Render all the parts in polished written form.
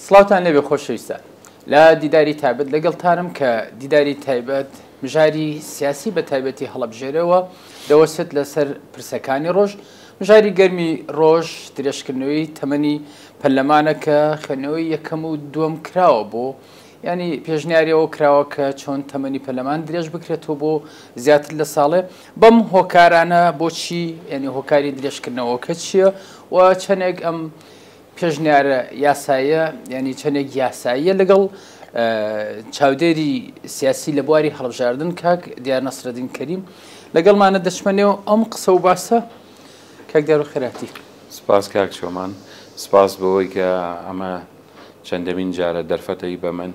سڵاوتان لێبێ خۆشەویستان لە دیداری تایبەت لەگەڵتانم کە دیداری تایبەت مژاری سیاسی بە تایبەتی هەڵەبژێرەوە دەوەستێت لەسەر پرسەکانی ڕۆژ مژاری گەرمی ڕۆژ درێژکردنەوەی تەمەنی پەرلەمانە کە خوێندنەوەی یەکەم و دووەم کراوە بۆ ینی پێشنیاری ئەوە کراوە کە چۆن تەمەنی پەرلەمان درێژ بکرێتەوە بۆ زیاتر لە ساڵێ بەم هۆکارانە بۆچی ینی هۆکاری درێژکردنەوەکە چییە و چەندێک ئەم پێشنیارە یاساییە یانی چەندێک یاساییە لەگەڵ چاودێری سیاسی لە بواری هەڵبژاردن کاک دیار نەسرەدین کەریم لەگەڵمانە دەچمە نێو ئەم قسە و باسە کاک دیار خێراتی. سپاس کاک چۆمان سپاس بۆوەی کە ئەمە چەندەمین جارە دەرفەتەی بە من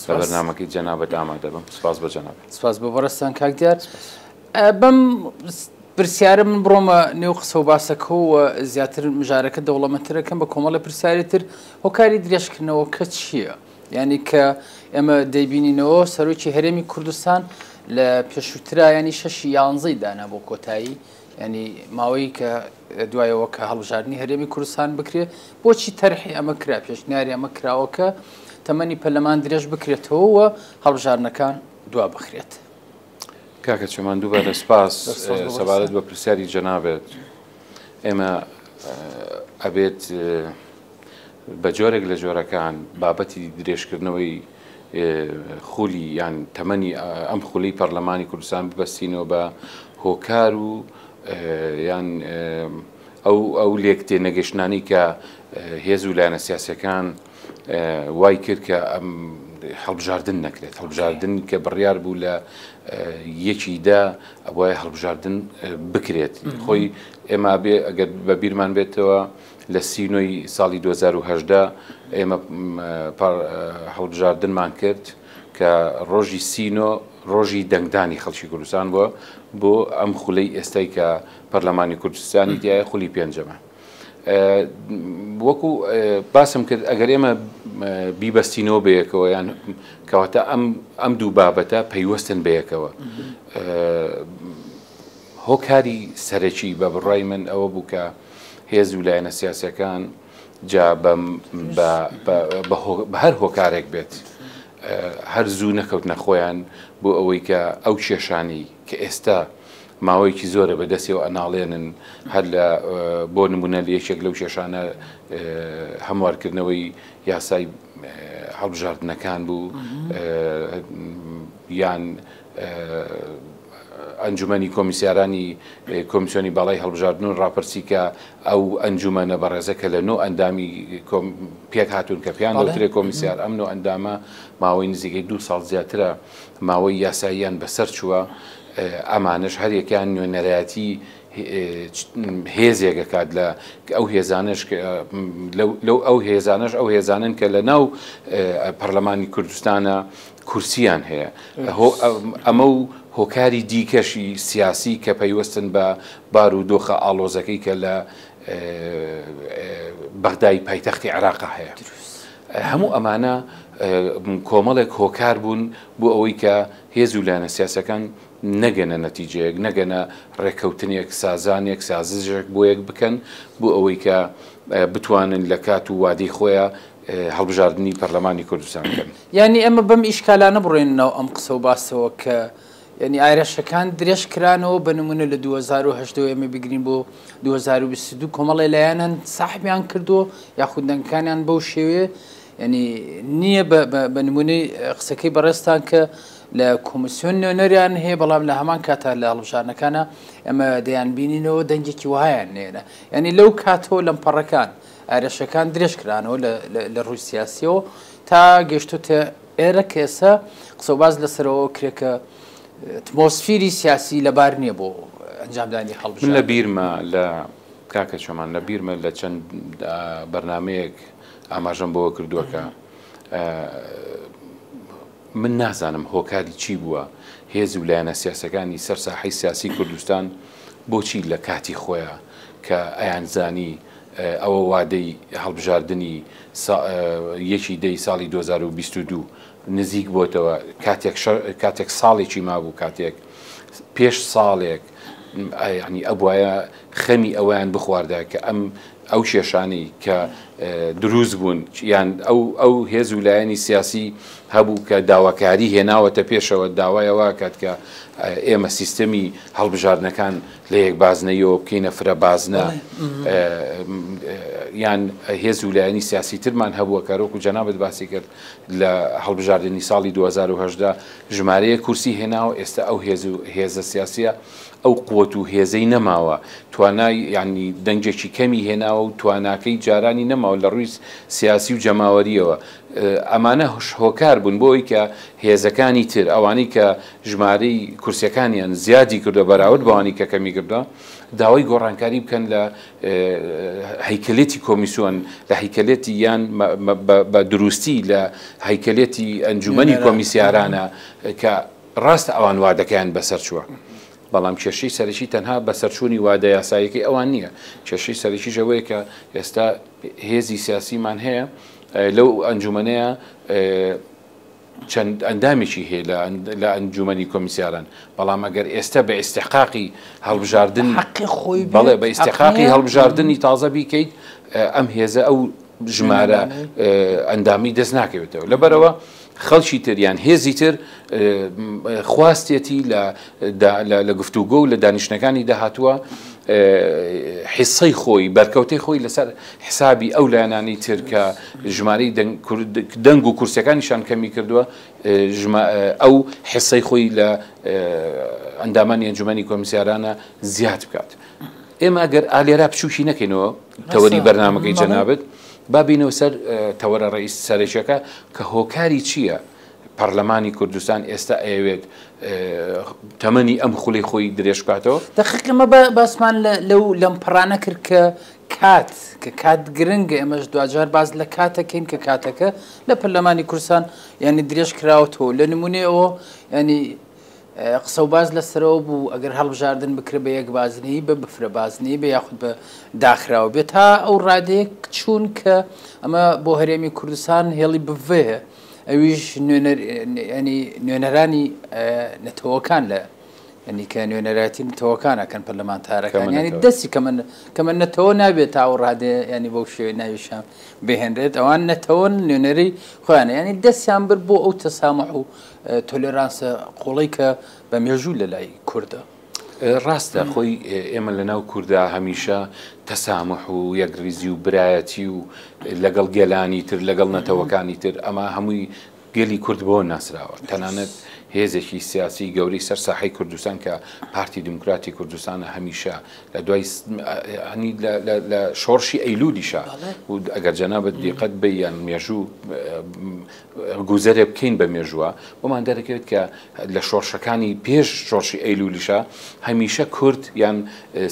لە بەرنامەکەی جەنابت ئامادە بم سپاس بە جەنابت. سپاس بۆ بەڕێزتان کاک دیار. بەم پرسیارە من بڕۆمە نێو قسە و باسەکە و زیاتر مژارەکە دەوڵەمەندترەکەم بە کۆمەڵی پرسیاری تر هۆکاری درێژکردنەوەکە چییە؟ یعنی کە ئێمە دەیبینینەوە سەرۆکی هەرێمی کوردستان لە پێشووترا ینی شەشی یانزەی دانا بۆ کۆتایی ینی ماوەی کە دوایەوە کە هەڵبژاردننی هەرێمی کوردستان بکرێ بۆچی تەرحی ئەمە کرا پێشنیاری ئەمە کراوە کە تەمەنی پەرلەمان درێژ بکرێتەوە و هەڵبژاردنەکان دوا بخرێت. کاکە چۆمان دووبارە سپاس سەبارەت بە پرسیاری جەنابت ئێمە ئەبێت بە جۆرێک لە جۆرەکان بابەتی درێژکردنەوەی خولی یان تەمەنی ئەم خولی پەرلەمانی کوردستان ببەستینەوە بە هۆکار و یان ئەو ئەو لێک تێنەگەشتنانی کە هێز و لایەنە سیاسەکان وای کرد کە ئەم هەڵبژاردن نەکرێت هەڵبژاردن کە بڕیار بوو لە یەکی دا ئەوای هەڵبژاردن بکرێت خۆی ئێمە بێ ئەگەر بە بیرمان بێتەوە لە سینۆی ساڵی 2010 ئێمە هەڵبژاردنمان کرد کە ڕۆژی سینۆ ڕۆژی دەنگدانی خەڵکی کوردستان بووە بۆ ئەم خولەی ئێستای کە پەرلەمانی کوردستانی تایە خولی پێنجەمە. وەکو باسم کرد ئەگەر ئێمە بیبەستینەوە بەیەکەوە یان کەواتە ئەم ئەم دوو بابەتە پەیوەستن بەیەکەوە هۆکاری سەرەکی بە بڕای من ئەوە بوو کە هێز و لایەنە سیاسەکان جا بە هەر هۆکارێک بێت هەر زوو نەکەوتنە خۆیان بۆ ئەوەی کە ئەو کێشانی کە ئێستا ماوەیەکی زۆرە بە دەستیەوە ئەناڵێنن، هەر لە بۆ نموونە لە یەکێک لەو کێشانە هەموارکردنەوەی یاسای هەڵبژاردنەکان بوو یان ئەنجومەنی کۆمیسیارانی کۆمیسیۆنی باڵای هەڵبژاردن و ڕاپرسی کە ئەو ئەنجومەنە بەڕێزە کە لە نۆ ئەندامی پێک هاتوون کە پێیان دەوترێ کۆمیسیار ئەم نۆ ئەندامە ماوەی نزیکەی دوو ساڵ زیاترە ماوەی یاساییان بەسەر چووە ئەمانەش هەریەکەیان نوێنەرایەتی هێزێک ئەکات لە ئەو هێزانەش لەو ئەو هێزانەش ئەو هێزانن کە لە ناو پەرلەمانی کوردستانە کورسیان هەیە ئەمە و هۆکاری دیکەشی سیاسی کە پەیوەستن بە بار و دۆخە ئاڵۆزەکەی کە لە بەغدای پایتەختی عێراقا هەیە هەموو ئەمانە کۆمەڵێک هۆکار بوون بۆ ئەوەی کە هێز و لایەنە سیاسیەکان نەگەنە نەتیجەیەک، نەگەنە ڕێککەوتنێک، سازانێک، سازشێک بۆ یەک بکەن بۆ ئەوەی کە بتوانن لە کات و وادەی خۆیا هەڵبژاردنی پەرلەمانی کوردستان بکەن. یانی ئێمە بەم ئیشکالانە بڕۆینە ناو ئەم قسە و باسەوە کە یانی ئارەشەکان درێژ کرانەوە بە نموونە لە 2018 ەوە ئێمە بگرین بۆ 2022 کۆمەڵێ لایەن هەن ساحبیان کردووە یاخود دەنگەکانیان بەو شێوەیە یعنی نییە بە نمونەی قسەکەی بەڕێزتان کە لە کۆمیسیۆن نوێنەریان هەیە بەڵام لە هەمان کاتا لە هەڵبژاردنەکانە ئەمە دەیان بینینەوە دەنگێکی وهایان نێنە یعنی لەو کاتەوە لەم پەڕەکان ئارەشەکان درێژ کرانەوە لە ڕووی سیاسیەوە تا گەشتوتە ئێرە کە ئێستا قسە و باس لەسەرەوە کرێ کە ئەتمۆسفیری سیاسی لەبار نییە بۆ ئەنجامدانی هەڵبژاردن. من لە بیرمە لە کاکە چۆمان لە بیرمە لە چەند بەرنامەیەک ئاماژەم بەوە کردووە کە من نازانم هۆکاری چی بووە هێز و لایەنە سیاسەکانی سەر ساحەی سیاسی کوردستان بۆچی لە کاتی خۆیان کە ئەیانزانی ئەوە وادەی هەڵبژاردنی یەکی دەی ساڵی 2022 نزیک بۆتەوە کاتێک کاتێک ساڵێکی مابوو کاتێک پێش ساڵێک ینی ئەبواە خەمی ئەویان بخواردە کە ئەم ئەو کێشانەی کە دروست بوون یان ئەو ئەو هێز و لایەنی سیاسی هەبوو کە داواکاری هێناوەتە پێشەوە داوای ئەوە کات کە ئێمە سیستەمی هەڵبژاردنەکان لە یەک بازنەیەوە بکەینە فرە بازنە یان هێز و لایەنی سیاسی ترمان هەبووە کە وەکو جەنابت باسی کرد لە هەڵبژاردنی ساڵی 2010 ژمارەیەک کورسی هێناوە ئێستا ئەو هێز و هێزە سیاسیە ئەو قوت و هێزەی نەماوە توانای یانی دەنگێکی کەمی هێناوە و تواناکەی جارانی نەماوە لە ڕووی سیاسی و جەماوەریەوە ئەمانە هۆکار بوون بۆ ئەوەی کە هێزەکانی تر ئەوانەی کە ژمارەی کورسیەکانیان زیادی کردوە بەراورد بەوانی کە کەمی کردوە داوای گۆڕانکاری بکەن لە هەیکەلێتی کۆمیسیۆن لە هەیکەلێتی یان بە دروستی لە هەیکەلێتی ئەنجومەنی کۆمیسیارانە کە ڕاستە ئەوان وادەکەیان بەسەر چووە بەڵام کێشەی سەرەکی تەنها بەسەرچوونی وادە یاساییەکەی ئەوان نییە کێشەی سەرەکیش ئەوەیە کە ئێستا هێزی سیاسیمان هەیە لەو ئەنجومەنەیە چەند ئەندامێکی هەیە لە ئەنجومەنی کۆمیسیاران بەڵام ئەگەر ئێستا بە ئیستحقاقی هەڵبژاردن حەقی خۆی بەڵێ بە ئیستحقاقی هەڵبژاردنی تازە بیکەیت ئەم هێزە ئەو ژمارە ئەندامی دەست ناکەوێتەوە لەبەرەوە خەڵکی تر یان هێزی تر خواستێتی لە گفتوگۆ و لە دانیشتنەکانی داهاتووە حیسەی خۆی بەرکەوتەی خۆی لەسەر حسابی ئەو لایەنانەی تر کە ژمارەی دەنگ و کورسەکانیشان کەمی کردووە ئەو حسەی خۆی لە ئەندامانی ئەنجومەنی کۆمیسیارانە زیاد بکات. ئێمە ئەگەر ئالێرا بچووکی نەکەینەوە تەوەری بەرنامەکەی جەنابت با بینەوە سەر تەوەرە ڕئیس سەرەکیەکە کە هۆکاری چییە پەرلەمانی کوردستان ئێستا ئەیەوێت تەمەنی ئەم خولی خۆی درێژ بکاتەوە؟ دەقیق ئێمە باسمان لەو لەمپەڕانە کرد کە کات کە کات گرنگە ئێمەش دواجار باس لە کاتەکەین کە کاتەکە لە پەرلەمانی کوردستان یعنی درێژ کراوەتەوە لە نمونەیەوە یعنی قسە و باس لەسەرەوە بوو ئەگەر هەڵبژاردن بکرێت بە یەک بازنەیی بە بفرە بازنەیی بێ یاخود بە داخراو بێت تا ئەو ڕادەیە چوون کە ئەمە بۆ هەرێمی کوردستان هێڵی بڤەیە ئەویش نوێنەر ینی نوێنەرانی نەتەوەکان لە ینی کە نوێنەرایەتی نەتەوەکان ئەکەن پەرلەمانتارەکان ینی دەستی کەمە کەمە نەتەوە نابێت تا ئەو ڕادەیە ینی بەو شێوەی ناویشان بهێنرێت ئەوان نەتەوەن نوێنەری خۆیانە ینی دەستیان برد بۆ ئەو تەسامح و تۆلێرانسە قوڵەی کە بە مێژوو لە لای کوردە. ڕاستە خۆی ئێمە لە ناو کوردا هەمیشە تەسامح و یەکڕیزی و برایەتی و لەگەڵ گەلانی تر لەگەڵ نەتەوەکانی تر ئەمە هەمووی گەلی کورد بۆ ناسراوە تەنانەت هێزێکی سیاسی گەورەی سەر ساحەی کوردستان کە پارتی دیموکراتی کوردستانە هەمیشە لە دوای لە شۆڕشی ئەیلولیشە و ئەگەر جەنابت دیقەت بی یان مێژوو گوزەرێ بکەین بە مێژووە بۆمان دەرەکەوێت کە لە شۆڕشەکانی پێش شۆڕشی ئەیلولیشا هەمیشە کورد یان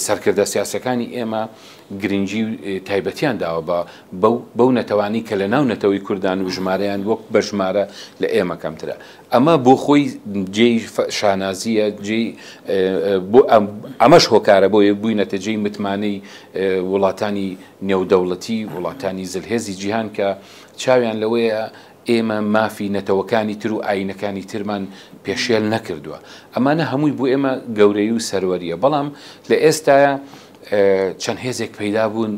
سەرکردە سیاسەکانی ئێمە گرنگی تایبەتیان داوە بە بەو نەتەوانی کە لە ناو نەتەوەی کوردان و ژمارەیان وەک بە ژمارە لە ئێمە کەمترە ئەمە بۆ خۆی جێی شانازیە جێی ئەمەش هۆکارە بۆیە بووینەتە جێی متمانەی وڵاتانی نێودەوڵەتی وڵاتانی زلهێزی جیهان کە چاویان لەوەیە ئێمە مافی نەتەوەکانی تر و ئایینەکانی ترمان پێشێل نەکردووە. ئەمانە هەمووی بۆ ئێمە گەورەیی و سەروەرییە. بەڵام لە ئێستایا چەند هێزێک پەیدا بوون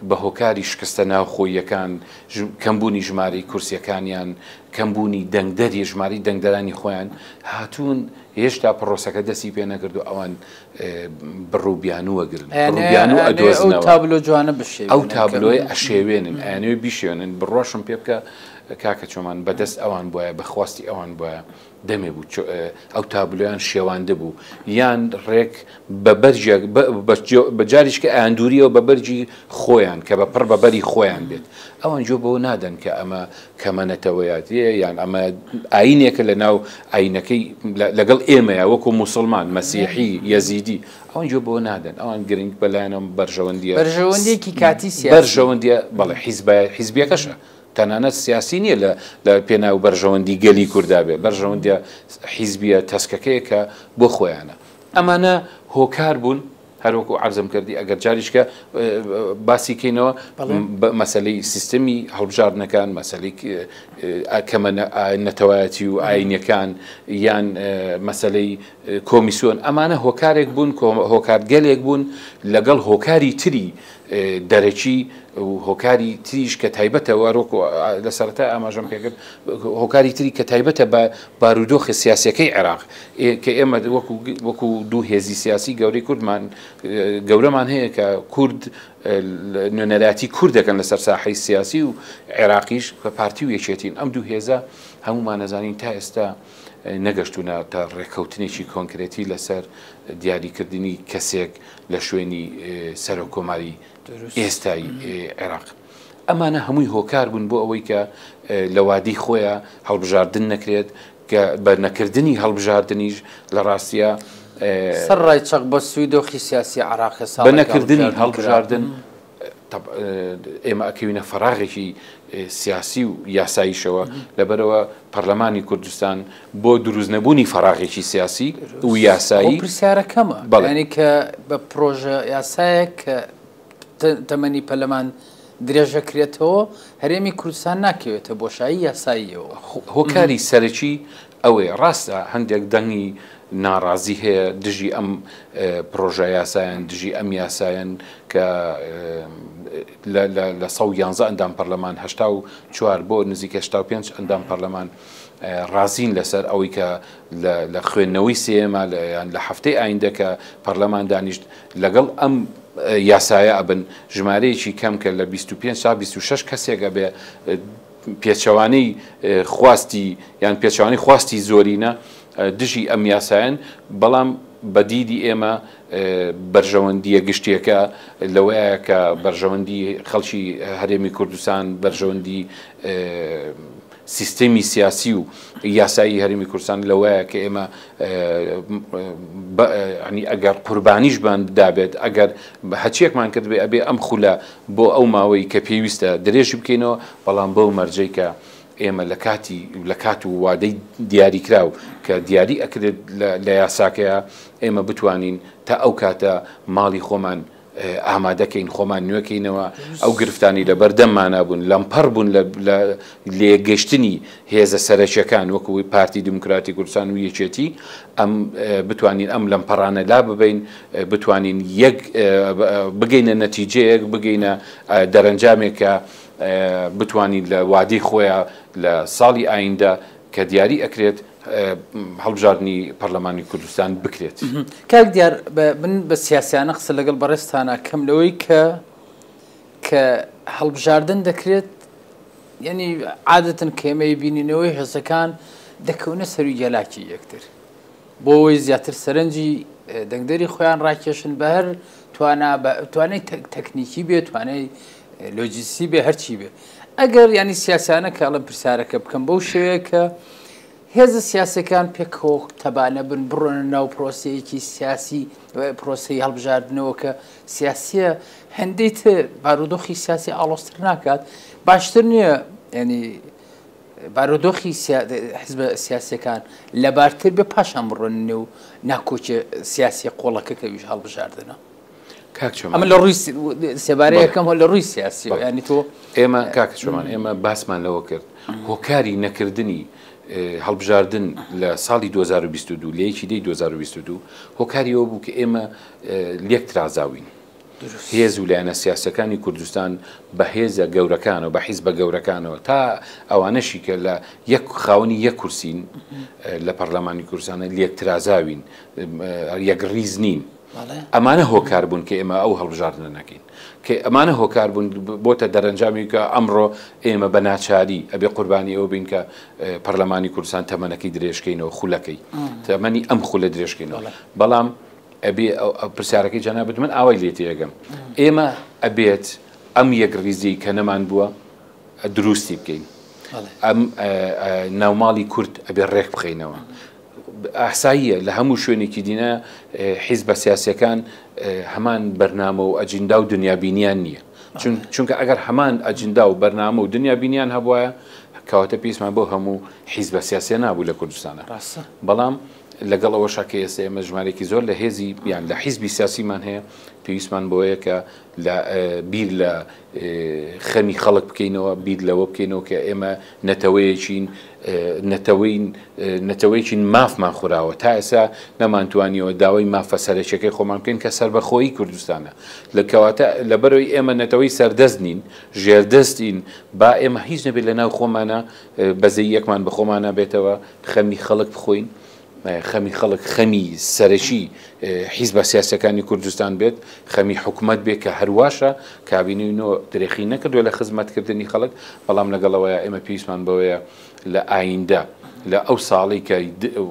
بە هۆکاری شکستە ناوخۆییەکان، کەمبوونی ژمارەی کورسییەکانیان، کەمبوونی دەنگدەری ژمارەی دەنگدەرانی خۆیان هاتوون هێشتا پڕۆسەکە دەستی پێ نەکردووە ئەوان بڕ و بیانوو ئەگرن، بڕ و بیانوو ئەدۆزنەوە. ئەو تابلۆ جوانە بشێوێنن. ئەو تابلۆیە ئەشێوێنن، ئەیانەوێ بیشێوێنن. بڕواشم پێ بکە کاکە چۆمان بە دەست ئەوان بوایە، بە خواستی ئەوان بوایە، دەمێ بوو ئەو تابلۆیان شێواندبوو، یان ڕێک بە بەرگێک بە جاریشکە ئەیاندووریەوە بە بەرگی خۆیان کە بە پڕ بە بەری خۆیان بێت. ئەوان گوێ بەوە نادەن کە ئەمە کەمە نەتەوەیەتیە یان ئەمە ئاینێکە لە ناو ئاینەکەی لەگەڵ ئێمەیە وەکو موسڵمان مەسیحی یەزیدی ئەوان گوێ بەوە نادەن ئەوان گرنگ بەلایەنەوە بەرژەوەندیە بەرژەوەندیەکی کاتی سیاسی بەرژەوەندیە بەڵێ حیزبە حیزبیەکەشە تەنانەت سیاسی نییە لە لە پێناو بەرژەوەندی گەلی کوردا بێ بەرژەوەندیە حیزبیە تەسکەکەیە کە بۆ خۆیانە ئەمانە هۆکار بوون هەروەکو عەرزم کردی ئەگەر جاریشکە باسی کەینەوە مەسەلەی سیستمی هەڵبژاردنەکان مەسەلەی کەمە نەتەوایەتی و ئاینەکان یان مەسەلەی کۆمیسیۆن ئەمانە هۆکارێک بوون هۆکارگەلێک بوون لەگەڵ هۆکاری تری دەرەکی و هۆکاری تریش کە تایبەتە وەک لە سەرەتا ئاماژەم پێکرد هۆکاری تری کە تایبەتە بە بارودۆخی سیاسەکەی عێراق کە ئێمە وەکو وەکو دوو هێزی سیاسی گەورەی کوردمان گەورەمان هەیە کە کورد نوێنەرایەتی کورد دەکەن لەسەر ساحەی سیاسی و عێراقیش کە پارتی و یەکێتین ئەم دوو هێزە هەمومان ئەزانین تا ئێستا نەگەشتونە تا ڕێککەوتنێکی کۆنکرێتی لەسەر دیاریکردنی کەسێک لە شوێنی سەرۆک کۆماری ئێستای عێراق. ئەمانە هەمووی هۆکار بوون بۆ ئەوەی کە لە وادەی خۆیان هەڵبژاردن نەکرێت کە بە نەکردنی هەڵبژاردنیش لە ڕاستیە سەرڕای چەق بە سوی دۆخی سیاسی عێراق بە نەکردنی هەڵبژاردن ئێمە ئەکەوینە فەراغێکی سیاسی و یاساییشەوە، لەبەرئەوە پەرلەمانی کوردستان بۆ دروست نەبوونی فەراغێکی سیاسی و یاسایی. خۆ پرسیارەکەمە یانی کە بە پرۆژە یاسایەک کە تەمەنی پەرلەمان درێژەکرێتەوە هەرێمی کوردستان ناکەوێتە بۆشایی یاساییەوە. هۆکاری سەرەکی ئەوەیە ڕاستە هەندێک دەنگی ناڕازی هەیە دژی ئەم پڕۆژە یاسایەن، دژی ئەم یاسایەن کە لە 111 ئەندام پەرلەمان 84 بۆ نزیک 85 ئەندام پەرلەمان ڕازین لەسەر ئەوەی کە لە خوێندنەوەی سێیەما یان لە هەفتەی ئایندە کە پەرلەمان دانیشت لەگەڵ ئەم یاسایە ئەبن ژمارەیەکی کەم کە لە 25 تا 26 کەسێک ئەبێ پێچەوانەی خواستی یان پێچەوانەی خواستی زۆرینە دژی ئەم یاسایەن، بەڵام بە دیدی ئێمە بەرژەوەندییە گشتییەکە لەوەیە کە بەرژەوەندی خەڵکی هەرێمی کوردستان، بەرژەوەندی سیستێمی سیاسی و یاسایی هەرێمی کوردستان لەوەیە کە ئێمە ینی ئەگەر قوربانیشمان دابێت، ئەگەر هەچیەکمان کردبێ ئەبێ ئەم خولە بۆ ئەو ماوەی کە پێویستە درێژی بکەینەوە، بەڵام بەو مەرجەی کە ئێمە لە کاتی لە کات و وادەی دیاریکراو کە دیاری ئەکرێت لە یاساکەیا ئێمە بتوانین تا ئەو کاتە ماڵی خۆمان ئامادەکەین خۆمان نوێکەینەوە ئەو گرفتانی لە بەردەممانا بوون لەمپەڕ بوون لە لێگەشتنی هێزە سەرەکیەکان وەکو پارتی دیموکراتی کوردستان و یەکێتی ئەم بتوانین ئەم لەمپەڕانە لا ببەین بتوانین یەک بگەینە نەتیجەیەک بگەینە دەرەنجامێک کە بتوانین لە وادەی خۆیان لە ساڵی ئایندە کە دیاری ئەکرێت هەڵبژاردنی پەرلەمانی کوردستان بکرێت. کاک دیار من بە سیاسیانە قسە لەگەڵ بەڕێزتان ئەکەم لەوەی کە کە هەڵبژاردن دەکرێت یعنی عادەتەن کە ئێمە بینینەوەی هێزەکان دەکەونە سەروی گەلاکی یەکتر بۆ ئەوەی زیاتر سەرنجی دەنگدەری خۆیان ڕاکێشن بە هەر توانا بە توانای تەکنیکی بێ توانای لۆجیستی بێ هەرچی بێ ئەگەر ینی سیاسانە کە ئەڵم پرسیارەکە بکەم بەو شێوەیە کە هێزە سیاسەکان پێکەوە تەبانە بن بڕۆنە ناو پرۆسەیەکی سیاسی پرۆسەی هەڵبژاردنەوە کە سیاسیە هەندەی تر بارودۆخی سیاسی ئاڵۆزتر ناکات باشتر نییە ینی بارودۆخی حزبە سیاسیەکان لەبارتر بێ پاشان بڕۆن نێو ناکۆکیە سیاسیە قۆڵەکە کە ویش هەڵبژاردنە. کاک چۆمان ئەمە لە ڕووی سێبارەیەکەم لە ڕووی سیاسی ینی تۆ ئێمە کاکە چۆمان ئێمە باسمان لەوە کرد هۆکاری نەکردنی هەڵبژاردن لە ساڵی 2022 لە یەکی دەی 2022 هۆکاری ئەوە بوو کە ئێمە لێک ترازاوین. هێز و لایەنە سیاسیەکانی کوردستان بە هێزە گەورەکانەوە، بە حیزبە گەورەکانەوە تا ئەوانەشی کە لە یەک خاوەنی یەک کورسین لە پەرلەمانی کوردستانە لێکترازاوین، یەکڕیز نین. ئەمانە هۆکار بوون کە ئێمە ئەو هەڵبژاردنە نەکەین. کە ئەمانە هۆکار بوون بۆتە دەرەنجامی کە ئەمڕۆ ئێمە بە ناچاری ئەبێ قوربانی ئەوە بین کە پەرلەمانی کوردستان تەمەنەکەی درێژکەینەوە، خولەکەی تەمەنی ئەم خولە درێژکەینەوە. بەڵام ئەبێ پرسیارەکەی جەنابت من ئاوای لێ تێگەم ئێمە ئەبێت ئەم یەکڕیزیەی کە نەمان بووە دروستی بکەین ئەم ناوماڵی کورد ئەبێ ڕێک بخەینەوە ئاساییە لە هەموو شوێنێکی دینە حیزبە سیاسەکان هەمان بەرنامە و ئەجندا و دنیابینیان نییە چونکە ئەگەر هەمان ئەجندا و بەرنامە و دنیابینیان هەبواە کەواتە پێویستمان بۆ هەموو حیزبە سیاسیە نابوو لە کوردستانە بەڵام لەگەڵ ئەوەشا کە ئێستا ئێمە ژمارەیەکی زۆر لە هێزی یان لە حیزبی سیاسیمان هەیە پێویستمان بەوەیە کە لە بیر لە خەمی خەڵک بکەینەوە، بیر لەوە بکەینەوە کە ئێمە نەتەوەیەکین، نەتەوەین، نەتەوەیەکین مافمان خوراوە، تا ئێستا نەمانتوانیەوە داوای مافە سەرەکیەکەی خۆمان بکەین کە سەربەخۆیی کوردستانە. لە کەواتە لەبەرئەوەی ئێمە نەتەوەی سەردەست نین، ژێردەستین، با ئێمە هیچ نەبێت لەناو خۆمانا بەزەییەکمان بە خۆمانا بێتەوە، خەمی خەڵک بخۆین، خەمی خەڵک خەمی سەرەکی حیزبە سیاسیەکانی کوردستان بێت، خەمی حکومەت بێت کە هەرواشە کابینەی نۆ درێخی نەکردووە لە خزمەتکردنی خەڵک، بەڵام لەگەڵەوەیە ئێمە پێویستمان بەوەیە لە ئایندە لە ئەو ساڵەی کە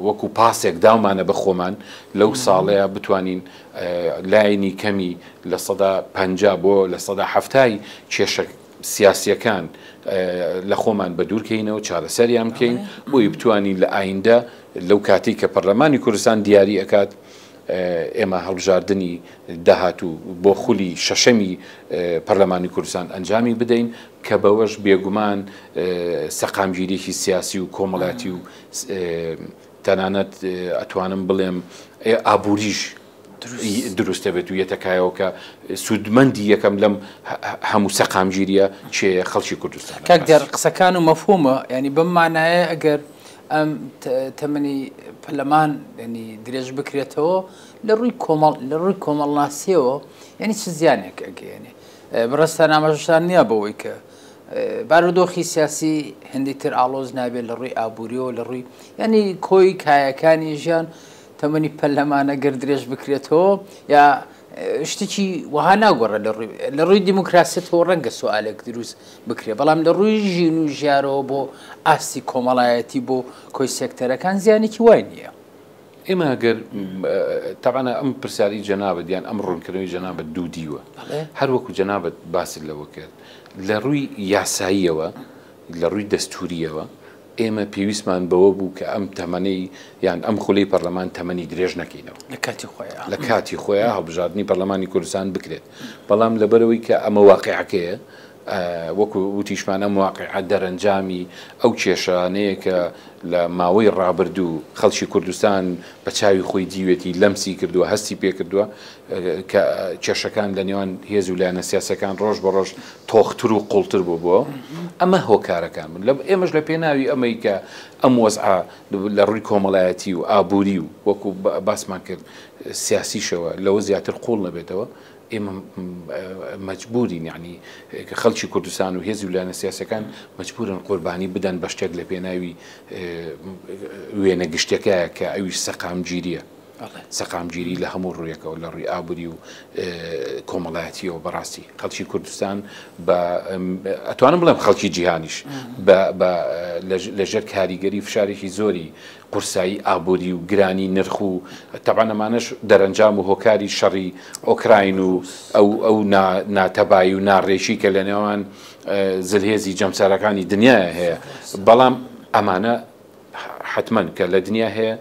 وەکو پاسێک داومانە بە خۆمان لەو ساڵەیە بتوانین لایەنی کەمی 50% بۆ 70% کێشە سیاسیەکان لە خۆمان بەدوور کەینەوە چارەسەریان بکەین بۆی بتوانین لە ئایندە لەو کاتەی کە پەرلەمانی کوردستان دیاری ئەکات ئێمە هەڵبژاردنی داهاتوو بۆ خولی شەشەمی پەرلەمانی کوردستان ئەنجامی بدەین کە بەوەش بێگومان سەقامگیریی سیاسی و کۆمەڵاتی و تەنانەت ئەتوانم بڵێم ئابووریش دروست دەبێت و یەتە کایەوە کە سوودمەندی یەکەم لەم هەموو سەقامگیریە کێیە خەڵکی کوردستانە. کاک دیار قسەکان و مەفهومە یانی بەم مانایە ئەگەر ئەم تەمەنی پەرلەمان ینی درێژ بکرێتەوە لە ڕووی کۆمەڵ لە ڕووی کۆمەڵناسیەوە یعنی چ زیانێک ئەگەیەنێ بەڕێزتان ئاماژەشتان نییە بەوەی کە بارودۆخی سیاسی هەندێک تر ئاڵۆز نابێت لە ڕووی ئابووریەوە لە ڕووی ینی کۆی کایەکانی ژیان تەمەنی پەرلەمان ئەگەر درێژ بکرێتەوە یا شتێکی وەها ناگۆڕێت لە ڕووی لە ڕووی دیموکراسیەتەوە ڕەنگە سوالێک دروست بکرێت بەڵام لە ڕووی ژین و ژیارەوە بۆ ئاستی کۆمەڵایەتی بۆ کۆی سێکتەرەکان زیانێکی وای نییە. ئێمە گەر تەبعەن ئەم پرسیاری جەنابت یان ئەم ڕوونکردنەوەی جەنابت دوو دیوە هەر وەکو جەنابت باست لەوە کرد لە ڕووی یاساییەوە لە ڕووی دەستوریەوە ئێمە پێویستمان بەوە بوو کە ئەم تەمەنەی یان ئەم خولەی پەرلەمان تەمەنی درێژ نەکەینەوە. لە کاتی خۆیا. لە کاتی خۆیا هەڵبژاردنی پەرلەمانی کوردستان بکرێت. بەڵام لەبەرئەوەی کە ئەمە واقیعەکەیە، وەکو وتیشمان ئەم واقیعە دەرەنجامی ئەو کێشانەیە کە لە ماوەی ڕابردوو خەڵکی کوردستان بە چاوی خۆی دیوێتی، لەمسی کردووە، هەستی پێکردووە کە کێشەکان لە نێوان هێز و لایەنە سیاسیەکان ڕۆژ بە ڕۆژ تۆختر و قوڵتر ببووە. ئەمە هۆکارەکان بوون. ئێمەش لە پێناوی ئەمەی کە ئەم وەزعە لە ڕووی کۆمەڵایەتی و ئابووری و وەکو باسمان کرد سیاسیشەوە لەوە زیاتر قوڵ نەبێتەوە، ئێمە مەجبورین یانی خەڵکی کوردستان و هێز و لایەنە سیاسەکان مەجبورن قوربانی بدەن بە شتێک لە پێناوی وێنە گشتەکەیە کە ئەویش سەقامگیریە. سەقامگیری لە هەموو ڕوویەکەوە لە ڕووی ئابووری و کۆمەڵایەتیەوە بەڕاستی خەڵکی کوردستان بە ئەتوانم بڵێم خەڵکی جیهانیش لەژێر کاریگەری فشارێکی زۆری قورسایی ئابووری و گرانی نرخ و تەبعەن ئەمانەش دەرەنجام و هۆکاری شەڕی ئۆکراین و ئەو ئەو ناتەبایی و ناڕێکی کە لە نێوان زلهێزی جەمسەرەکانی دنیاە هەیە بەڵام ئەمانە حەتمەن کە لە دنیا هەیە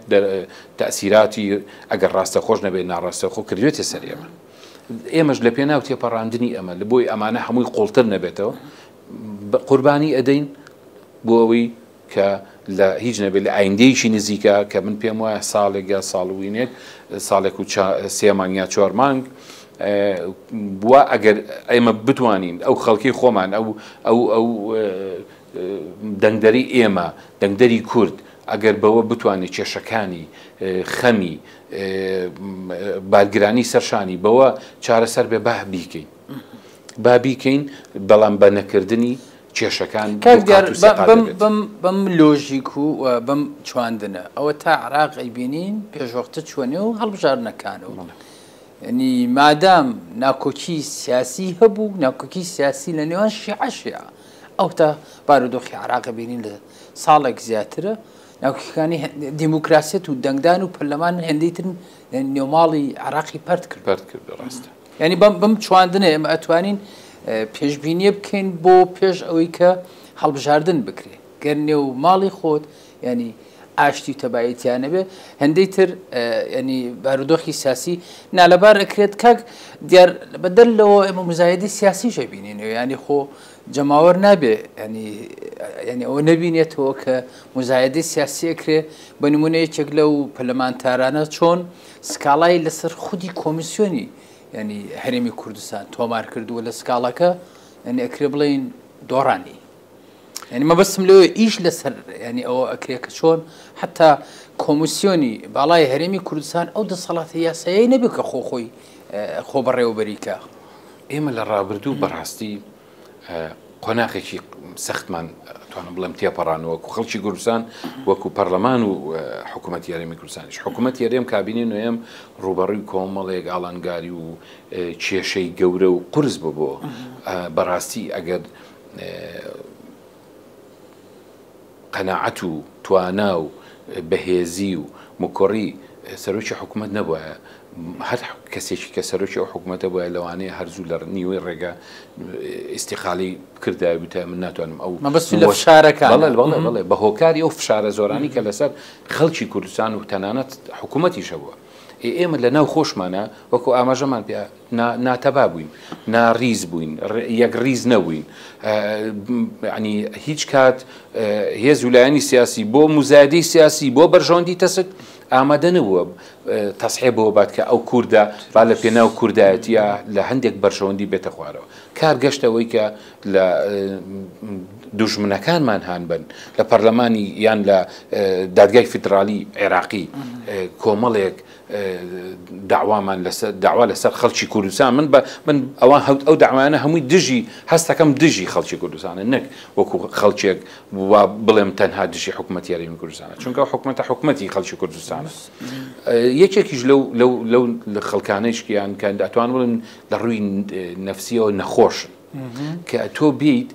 تەئسیراتی ئەگەر ڕاستەخۆش نەبێت ناڕاستەخۆ کردوێتە سەر ئێمە ئێمەش لە پێناو تێپەڕاندنی ئەمە لە بۆی ئەمانە هەمووی قوڵتر نەبێتەوە قوربانی ئەدەین بۆ ئەوەی کە لە هیچ نەبێت لە ئایندەیەکی نزیکە کە من پێم وایە ساڵێک یا ساڵوینێک ساڵێک و سێ مانگ یا چوار مانگ بووە ئەگەر ئێمە بتوانین ئەو خەڵکی خۆمان ئەو ئەو ئەو دەنگدەری ئێمە، دەنگدەری کورد ئەگەر بەوە بتوانێت کێشەکانی، خەمی، بارگرانی سەر شانی بەوە چارەسەر بێ با بیکەین. با بیکەین بەڵام بە نەکردنی کێشەکان کاک دیار بەم لۆژیک و بەم چواندنە ئەوە تا عراق ئەیبینین پێشوەختە چووە نێو هەڵبژاردنەکانەوە. یەعنی مادام ناکۆکی سیاسی هەبوو ناکۆکی سیاسی لە نێوان شیعە شیعە ئەوتا بارودۆخی عراق بینین لە ساڵێک زیاترە ناکۆکیەکانی دیموکراسیەت و دەنگدان و پەرلەمان هێندەی تر نێوماڵی عراقی پەرت کرد پەرت کرد ڕاستە یعنی بەم بەم چواندنە ئێمە ئەتوانین پێشبینیە بکەین بۆ پێش ئەوەی کە هەڵبژاردن بکرێ گەر نێو ماڵی خۆت ینی ئاشتی و تەبایی تیا نەبێ هێندەی تر ینی بارودۆخی سیاسی نالەبار ئەکرێت کاک دیار بەدەر لەوە ئێمە مزایدەی سیاسیش ئەبینینەوە ینی خۆ جەماوەر نابێ ینی ینی ئەوە نەبینێتەوە کە مزایدەی سیاسی ئەکرێ بە نمونە یەکێک لەو پەرلەمانتارانە چۆن سکاڵای لەسەر خودی کۆمیسیۆنی ینی هەرێمی کوردستان تۆمار کردووە لە سکاڵاکە ینی ئەکرێ بڵێین دۆڕانی یعنی مەبەستم لەوێ ئیش لەسەر ینی ئەوە ئەکرێ کە چۆن حتا کۆمیسیۆنی باڵای هەرێمی کوردستان ئەو دەسەڵاتە یاسایی نەبێت کە خۆ خۆی خۆ بەڕێوەبەریکە. ئێمە لە ڕابردوو بەڕاستی قۆناخێکی سەختمان توانم بڵێم تێپەڕان وەکو خەڵکی کوردستان وەکو پەرلەمان و حکوومەت یاریمی کوردستانیش حکوومەت یاریێم کابینی نوێم ڕوبەڕووی کۆمەڵێک ئاڵنگاری و کێشەی گەورە و قرس ببوو بەڕاستی ئەگەر قەناعەت و توانا و بەهێزی و مکوڕی سەرۆکی حکومەت نەبوایە، هەر کەسێکی کە سەرۆکی ئەو حکومەتە بوایە لەوانەیە هەر زوو لە نیوەی ڕێگا ئیستیقالەی بکردایە وتایە من ناتوانم ئەو مەبەست لە فشارەکانە. بەڵێ بەڵێ بەڵێ بە هۆکاری ئەو فشارە زۆرانەی کە لەسەر خەڵکی کوردستان و تەنانەت حکومەتیش هەبووە. ئێ ئێمە لە ناو خۆشمانا وەکو ئاماژەمان پێ ناتەبا بووین، ناڕیز بووین، یەکڕیز نەبووین، یانی هیچ کات هێز و لایەنی سیاسی بۆ موزایدەی سیاسی بۆ بەرژەوەندی تەسک ئامادە نەبووە تەسحێ بۆ بات کە ئەو کووردە با لە پێناو کوردایەتیە لە هەندێک بەرژەوەندی بێتە خوارەوە. کار گەشتەوەی کە لە دوژمنەکانمان هان بن لە پەرلەمانی یان لە دادگای فیدرالی عێراقی کۆمەڵێک داوامان لەسەر داوا لەسەر خەڵکی کوردستان من بە من ئەوان هەوت ئەو داوایانە هەمووی دژی هەستەکەم دژی خەڵکی کوردستانە نەک وەکو خەڵکێک وا بڵێم تەنها دژی حکوومەتی هەرێمی کوردستانە چونکە حکوومەتە حکوومەتی خەڵکی کوردستانە یەکێکیش لەو لەو لەو خەڵکانەیشکیان کە ئەتوان بڵێن لە ڕووی نەفسیەوە نەخۆشن کە تۆ بیت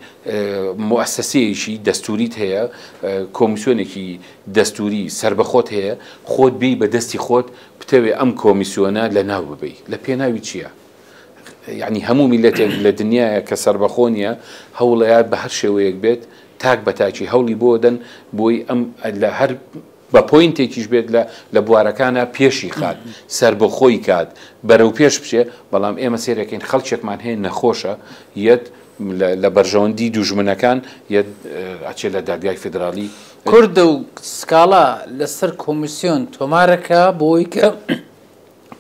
موئەسەسەیەکی دەستوریت هەیە، کۆمیسیۆنێکی دەستوری سەربەخۆت هەیە، خۆت بێی بە دەستی خۆت بتەوێ ئەم کۆمیسیۆنە لەناو ببەی، لە پێناوی چییە؟ یعنی هەموو میلەتێک لە دنیاە کە سەربەخۆ نییە هەوڵەیات بە هەر شێوەیەک بێت تاک بە تاکی هەوڵی بۆ دەن بۆی ئەم لە هەر بە پۆینتێکیش بێت لە لە بوارەکانا پێشی خات، سەربەخۆی کات، بەرەو پێش بچێ، بەڵام ئێمە سەیرەکەین خەڵکێکمان هەیە نەخۆشە یەت لە لە بەرژەوەندی دوژمنەکان یەت ئەچێ لە دادگای فیدراڵی. کوردە و سکاڵا لەسەر کۆمیسیۆن تۆمارەکا بۆی کە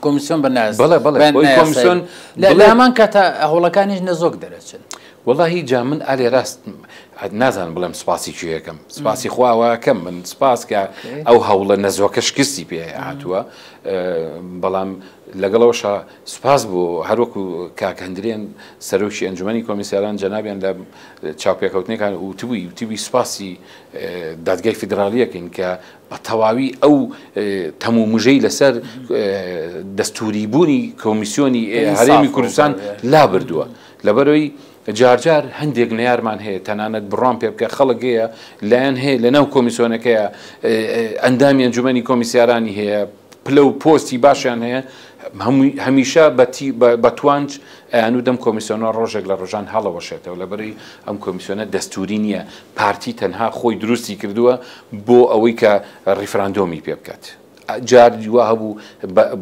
کۆمیسیۆن بە ناس بەڵێ بەڵێ بە بۆی نایاسایی کۆمیسیۆن لە بڵێ لە هەمان کاتا هەوڵەکانیش نەزۆک دەرەچن. وەڵاهی جا من ئالێ ڕاست نازانم بڵێم سوپاسی کێ ئەکەم سوپاسی خوا ئەکەم من سوپاس کە ئەو هەوڵە نەزۆکە شکستی پێ هاتووە بەڵام لەگەڵەوەشا سوپاس بۆ هەروەکو کاک هەندرێن سەرۆکی ئەنجومەنی کۆمیسیاران جەنابیان لە چاوپێکەوتنەکان وتبووی وتبی سوپاسی دادگای فیدراڵیەکەین کە بە تەواوی ئەو تەمومژەی لەسەر دەستوری بوونی کۆمیسیۆنی هەرێمی کوردستان لابردووە لەبەرەوەی جارجار هەندێک نەیارمان هەیە تەنانەت بڕوام پێ بکە خەڵک هەیە لایەن هەیە لەناو کۆمیسیۆنەکەیە ئەندامی ئەنجومەنی کۆمیسیارانی هەیە پلە و پۆستی باشیان هەیە هەمیشە بە توانج ئەیان و دەم کۆمیسیۆنە ڕۆژێک لە ڕۆژان هەڵەوەشێتەوە لەبەرەی ئەم کۆمیسیۆنە دەستوری نییە پارتی تەنها خۆی دروستی کردووە بۆ ئەوەی کە ڕیفراندۆمی پێ بکات. جار وا هەبوو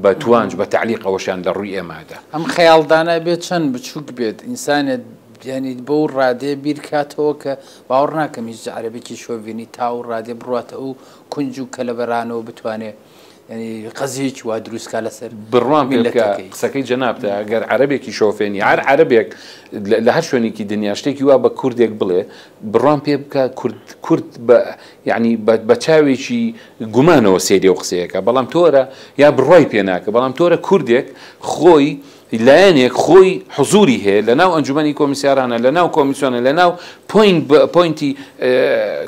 بە توانج بە تەعلیق ئەوەشیان لە ڕووی ئێمە ئەدا. ئەم خەیاڵدانە ئەبێ چەند بچووک بێت ئینسانێ یانی بەو ڕادەیە بیر کاتەوە کە باوەڕ ناکەم هیچ عەرەبێکی شۆڤینی تا ئەو ڕادەیە بڕواتە ئەو کونج و کەلەبەرانەوە بتوانێ یانی قەزیەکی وا دروست کا لەسەر بڕوام پێ بکە میللەتەکەی. قسەکەی جەنابتە گەر عەرەبێکی شۆفێنی هەر عەرەبێک لە هەر شوێنێکی دنیا شتێکی وا بە کوردێک بڵێ بڕوام پێ بکە کورد کورد بە یەعنی بە چاوێکی گومانەوە سەیری ئەو قسەیە کە بەڵام تۆرە یا بڕوای پێ ناکە بەڵام تۆرە کوردێک خۆی لایەنێک خۆی حزوری هەیە لە ناو ئەنجومەنی کۆمیسیارانە لە ناو کۆمیسیۆنە لە ناو پۆینت پۆینتی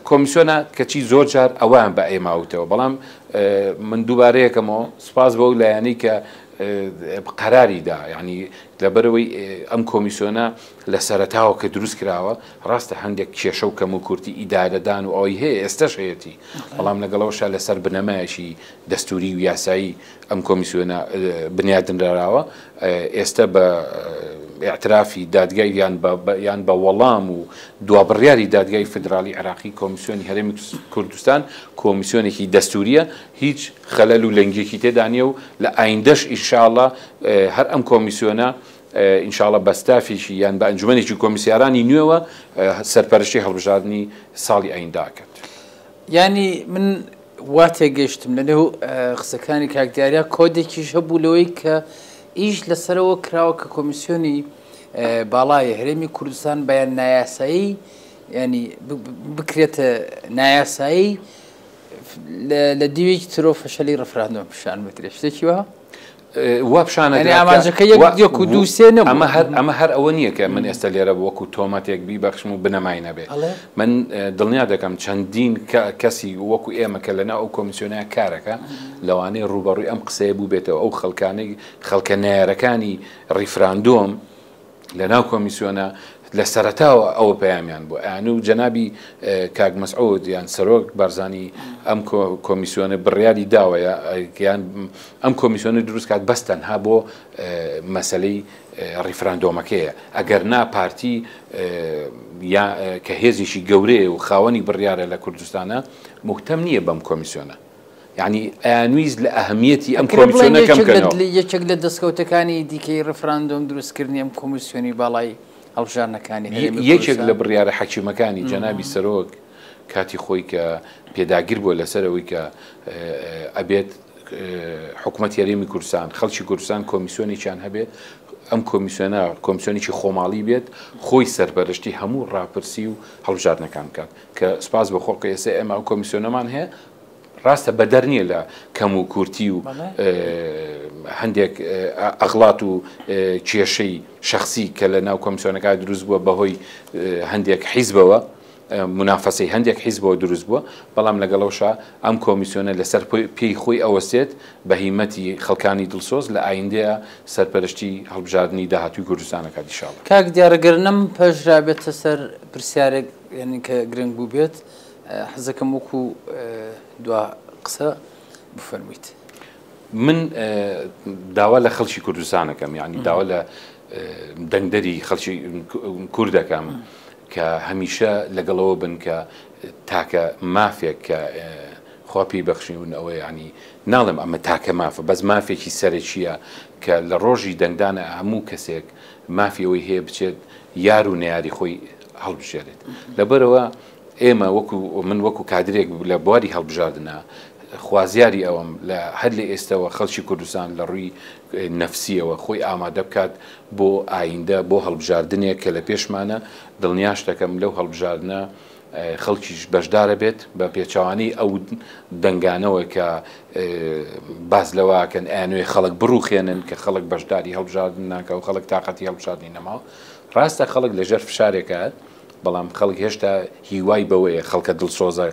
کۆمیسیۆنە کەچی زۆر جار ئەوان بە ئێمە وتەوە بەڵام من دووبارەیەکەمەوە سوپاس بۆ لایەنەی کە قەراری دا یعنی لەبەرەوەی ئەم کۆمیسیۆنە لە سەرەتاوە کە دروست کراوە ڕاستە هەندێک کێشە و کەموکورتی ئیدارەدان و ئەوەی هەیە ئێستەش هەیەتی، بەڵام لەگەڵ ئەوەشا لەسەر بنەمایەکی دەستووری و یاسایی ئەم کۆمیسیۆنە بنیادنراوە، ئێستە بە ئیعترافی دادگای یان یان بە وەڵام و دوابڕیاری دادگای فیدراڵی عێراقی کۆمیسیۆنی هەرێمی کوردستان کۆمیسیۆنێکی دەستوورییە هیچ خەلەل و لەنگیەکی تێدا نییە و لە ئایندەش ئینشاڵڵا هەر ئەم کۆمیسیۆنە ان شاء اللە بە ستافێکی یان بە ئەنجومەنێکی کۆمیسیارانی نوێوە سەرپەرشتی هەڵبژاردنی ساڵی ئایندە ئەکات. یانی من وا تێگەیشتم لە نێو قسەکانی کاک دیاریا کۆدێکیش هەبوو لەوەی کە ئیش لەسەرەوە کراوە کە کۆمیسیۆنی باڵای هەرێمی کوردستان بەیان نایاسایی ینی بکرێتە نایاسایی لە دیوێکی ترۆ فەشەلی ڕفراندۆم پیشان بدرێت شتێکی وا وا پیشان ئەدرێت کە ئامانجەکە یەک یەک و دوو سێ نەبوو. ئەمە هەر ئەمە هەر ئەوە نییە کە من ئێستا لێرە وەکو تۆمەتێک بیبەخشم و بنەمای نەبێ. من دڵنیا دەکەم چەندین کەسی وەکو ئێمە کە لەناو ئەو کۆمیسیۆنە کارەکە لەوانەیە ڕووبەڕووی ئەم قسەیە بووبێتەوە ئەو خەڵکانەی خەڵکە نەیارەکانی ڕیفراندۆم لەناو کۆمیسیۆنە لە سەرەتاوە ئەوە پەیامیان بوو ئەیان و جەنابی کاک مەسعود یان سەرۆک بارزانی ئەم کۆمیسیۆنە بڕیاری داوە یان ئەم کۆمیسیۆنە دروست کات بەس تەنها بۆ مەسەلەی ڕیفراندۆمەکەیە ئەگەر نا پارتی یا کە هێزێکی گەورەیە و خاوەنی بڕیارە لە کوردستانە مهتەم نییە بەم کۆمیسیۆنە. یانی ئەیانویست لە ئەهمیەتی ئەم ئەکرێ بڵێین کۆمیسیۆنە کەم یەکێک لە کەنەوە. یەکێک لە دەستکەوتەکانی دیکەی ڕیفراندۆم دروستکردنی ئەم کۆمیسیۆنی باڵای هەڵبژاردنەکانی هەرێمی یەکێک لە کوردستان؟ بڕیارە حەکیمەکانی جەنابی سەرۆک کاتی خۆی کە پێداگر بووە لەسەر ئەوەی کە ئەبێت حکومەتی هەرێمی کوردستان، خەڵکی کوردستان کۆمیسیۆنێکیان هەبێت، ئەم کۆمیسیۆنە کۆمیسیۆنێکی خۆماڵی بێت، خۆی سەرپەرشتی هەموو ڕاپرسی و هەڵبژاردنەکان بکات. کە سوپاس بۆ خوا کە ئێستا ئێمە ئەو کۆمیسیۆنەمان هەیە، ڕاستە بەدەر نییە لە کەم و کورتی و هەندێک ئەغڵات و کێشەی شەخسی کە لە ناو کۆمیسیۆنەکە دروست بووە بەهۆی هەندێک حیزبەوە مونافەسەی هەندێک حیزبەوە دروست بووە، بەڵام لەگەڵەوشا ئەم کۆمیسیۆنە لەسەر پێی خۆی ئەوەستێت بە هیمەتی خەڵکانی دڵسۆز لە ئایندەیا سەرپەرشتی هەڵبژاردنی داهاتووی کوردستان ئەکات ئیشاڵا. کاک دیار گەر نەمپەژرابێتە سەر پرسیارێک یانی کە گرنگ بووبێت حەزەکەم وەکو دوا قسە بفەرموویت. من داوا لە خەڵکی کوردستان ئەکەم یانی داوا لە دەنگدەری خەڵکی کورد ئەکەم کە هەمیشە لەگەڵەوە بن کە تاکە مافێک کە خوا پێی بەخشیون ئەوە یانی ناڵێم ئەمە تاکە مافە بەس مافێکی سەرەکیە کە لە ڕۆژی دەنگدانە هەموو کەسێک مافی ئەوەی هەیە بچێت یار و نەیاری خۆی هەڵبژێرێت لەبەرەوە ئێمە وەکو من وەکو کادرێک لە بواری هەڵبژاردنە خوازیاری ئەوەم لە هەر لە ئێستەوە خەڵکی کوردستان لە ڕووی نەفسیەوە خۆی ئامادە بکات بۆ ئایندە بۆ هەڵبژاردنێک کە لە پێشمانە دڵنیاش دەکەم لەو هەڵبژاردنە خەڵکیش بەشدارە بێت بە پێچەوانەی ئەو دەنگانەوە کە باس لەوەکەن ئەیانوێ خەڵک بڕوخێنن کە خەڵک بەشداری هەڵبژاردن ناکە و خەڵک تااقەتی هەڵبژاردنی نەماوە ڕاستە خەڵک لەژێر فشارێکە بەڵام خەڵک هێشتا هیوای بەوەیە، خەڵکە دڵسۆزە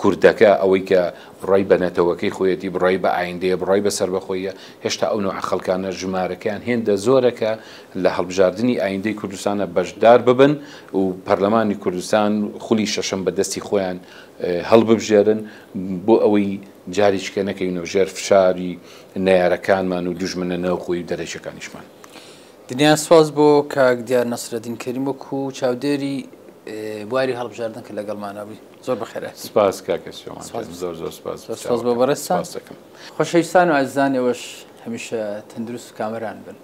کوردەکە، ئەوەی کە بڕوای بە نەتەوەکەی خۆیەتی، بڕوای بە ئایندەیە، بڕوای بە سەربەخۆییە، هێشتا ئەو نەوعە خەڵکانە ژمارەکەیان هێندە زۆرە کە لە هەڵبژاردنی ئایندەی کوردستانە بەشدار ببن و پەرلەمانی کوردستان خولی شەشەم بە دەستی خۆیان هەڵببژێرن بۆ ئەوەی جارێکیکە نەکەوینەوە ژێر فشاری نەیارەکانمان و دوژمنە ناوخۆیی و دەرەکیەکانیشمان. دنیا سوپاس بۆ کاک دیار نەسرەدین کەریم وەکو چاودێری بواری هەڵبژاردن کە لەگەڵمانە بووی زۆر بەخێرهاتی. سپاس کاکە سیۆمان زۆر زۆر سپاس زۆر سپاس بۆ بەڕێزتان. سپاس دەکەم. خۆشەویستان و ئازیزان ئێوەش هەمیشە تەندروست و کامەران بن.